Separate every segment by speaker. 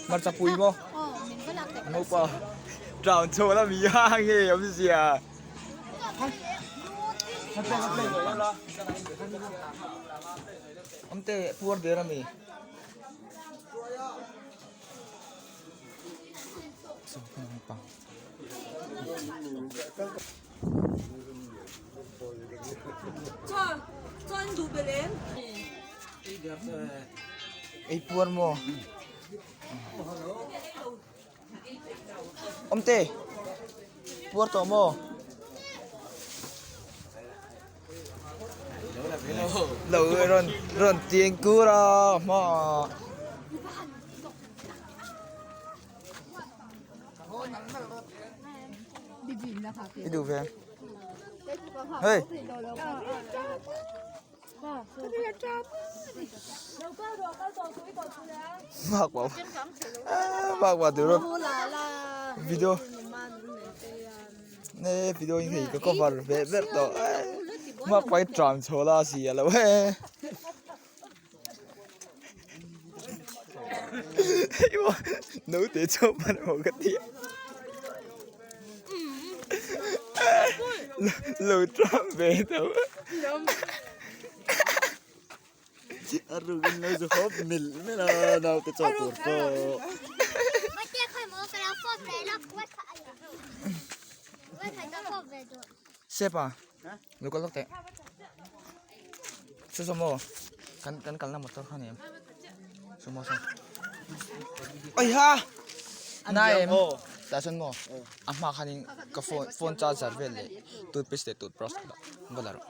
Speaker 1: Hmarcha pui maw? Ngopa round chho la mi a nge awmzia. Awmte puar der a mi. Ei puar maw? Awmte puar tawh maw? Lo rawn rawn tiang kur a hmaah. I duh ve hei Bak bảo bak bảo từ rồi video nè video in thì có cover về rất to mặc quay tròn số là gì à lâu he Nấu để cho bạn một cái tiệm Lo tram ve tho.
Speaker 2: A rugin lo zu hawp mil mil a naute chaw tur pawh.
Speaker 1: Sep a lo kal lawk teh. Saw saw maw kan kan kalna motor kha ni em saw maw saw oi ha nai em tah chuan maw a hma khanin ka phone phone charger vel leh toothpaste leh toothbrush ka dah va la rawh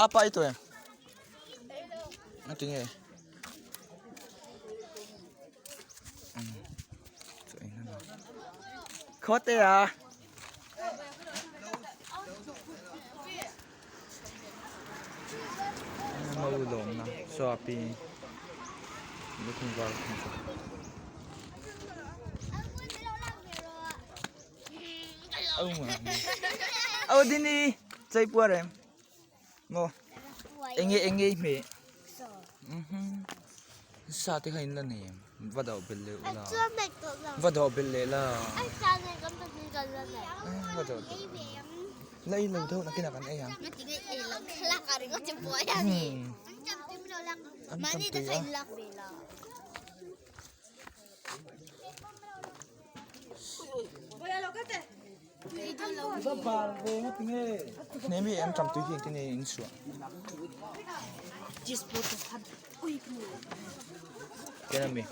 Speaker 1: a pa i tawh em a tinge khaw te a. Mau lawmna chuapin lukhum var khum chu Ô Dini chơi puar em maw enge enge i hmeh sa te kha in la nei em va dawh belh leh ula va dawh belh leh la va dawh la ei lo deuh nakinah kan ei ang an tam tui a. Nemi em tam tui hi engtin nge in chhuah Ken ami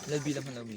Speaker 1: Lalbi lam hman lo mi.